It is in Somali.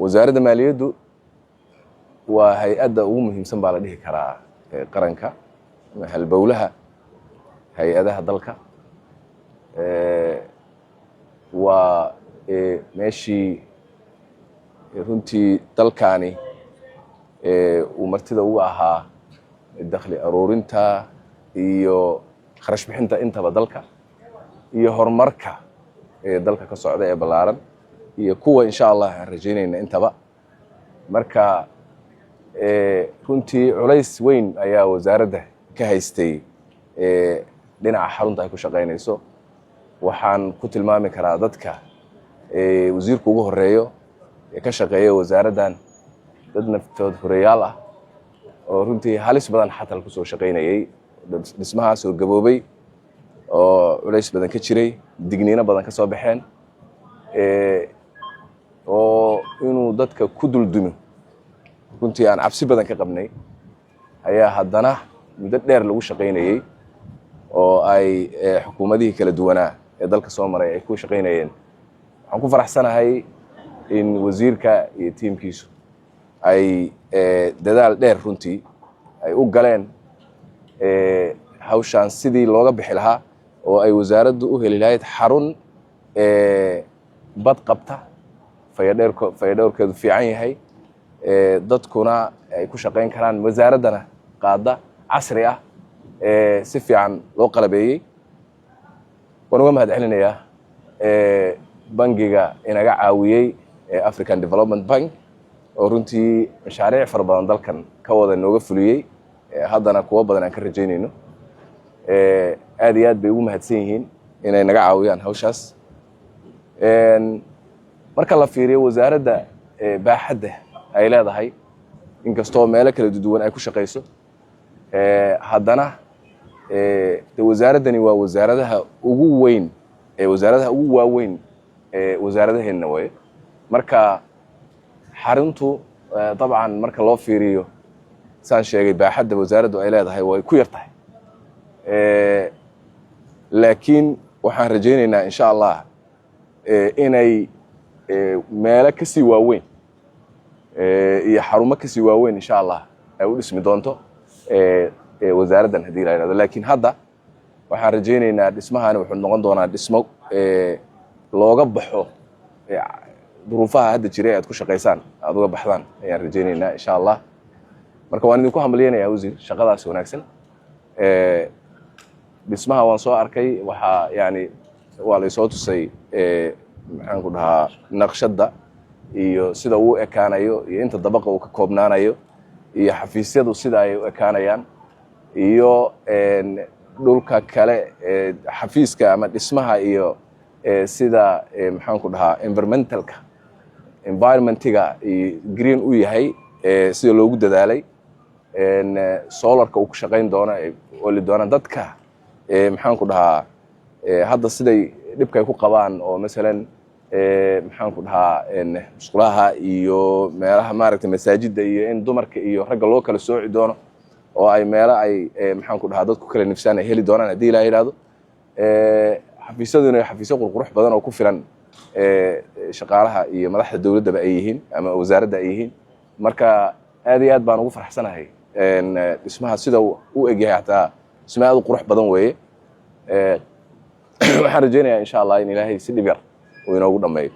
Wasaaradda maaliyaddu waa hay-adda ugu muhiimsan baa la dhihi karaa qaranka ama halbowlaha hay-adaha dalka. Waa meeshii runtii dalkaani uu martida ugu ahaa dakhli aruurinta iyo kharash bixinta intaba dalka iyo horumarka ee dalka ka socda ee ballaaran iyo kuwa, insha Allah, aan rajaynayna intaba. Marka runtii culays weyn ayaa wasaaradda ka haystay dhinaca xarunta ay ku shaqaynayso. Waxaan ku tilmaami karaa dadka wasiirku ugu horeeyo ee ka shaqeeya wasaaraddan dad naftood horeyaal ah oo runtii halis badan xatal kusoo shaqaynayay, dhismahaas oo gaboobay oo culays badan ka jiray, digniino badan ka soo baxeen, oo inuu dadka ku duldumo runtii aan cabsi badan ka qabnay, ayaa haddana muddo dheer lagu shaqaynayey oo ay xukuumadihii kala duwanaa ee dalka soo maray ay ku shaqaynayeen. Waxaan ku faraxsanahay in wasiirka iyo tiimkiisu ay dadaal dheer runtii ay u galeen hawshaan sidii looga bixi lahaa oo ay wasaaraddu u heli lahayd xarun bad qabta, fayadheerko fayadhowrkeedu fiican yahay, dadkuna ay ku shaqayn karaan, wasaaraddana qaada, casri ah, si fiican loo qalabeeyey. Waan uga mahad celinayaa bangiga inaga caawiyey ee African Development Bank oo runtii mashaariic fara badan dalkan ka wada nooga fuliyey, haddana kuwo badan aan ka rajaynayno. Aad iyo aad bay ugu mahadsan yihiin inay naga caawiyaan hawshaas. Marka la fiiriyo wasaaradda baaxadda ay leedahay, inkastoo meelo kala duwan ay ku shaqayso, haddana de wasaaraddani waa wasaaradaha ugu weyn ee wasaaradaha ugu waaweyn ee wasaaradaheenna waye. Marka xaruntu dabcan marka loo fiiriyo, saan sheegay, baaxadda wasaaraddu ay leedahay way ku yar tahay, laakiin waxaan rajaynaynaa, insha Allah, inay meelo kasii waaweyn iyo xarumo kasii waaweyn, insha Allah, ay u dhismi doonto wasaaraddan haddii la yidhahdo. Laakiin hadda waxaan rajaynaynaa dhismahani wuxuu noqon doonaa dhismo looga baxo duruufaha hadda jira ee aad ku shaqaysaan, aad uga baxdaan ayaan rajaynaynaa, insha Allah. Marka waan idinku hambalyaynayaa, wasiir, shaqadaas wanaagsan. Dhismaha waan soo arkay, waxaa yani waa laysoo tusay, maxaan ku dhahaa, naqshadda iyo sida uu ekaanayo iyo inta dabaqa uu ka koobnaanayo iyo xafiisyadu sida ay u ekaanayaan iyo dhulka kale xafiiska ama dhismaha iyo sida, maxaan ku dhahaa, environmentalka, environmentiga iyo green u yahay, sida loogu dadaalay, solarka uu ku shaqayn doono, ay oli doonaan dadka, maxaan ku dhahaa, hadda siday dhibka ay ku qabaan oo masalan, maxaan ku dhahaa, musqulaha iyo meelaha, maaragtay, masaajidda iyo in dumarka iyo ragga loo kala sooci doono oo ay meelo ay, maxaan ku dhahaa, dadku kala nifsaan ay heli doonaan haddii Ilaah yidhaahdo. Xafiisyaduna xafiisyo qurqurux badan oo ku filan shaqaalaha iyo madaxda dowladdaba ay yihiin ama wasaaradda ay yihiin. Marka aad iyo aad baan ugu faraxsanahay dhismaha sida u egyahay, xataa dhisma aad u qurux badan weeye. Waxaan rajaynayaa, insha Allah, in Ilaahay si dhib yar uu inoogu dhammeeyo.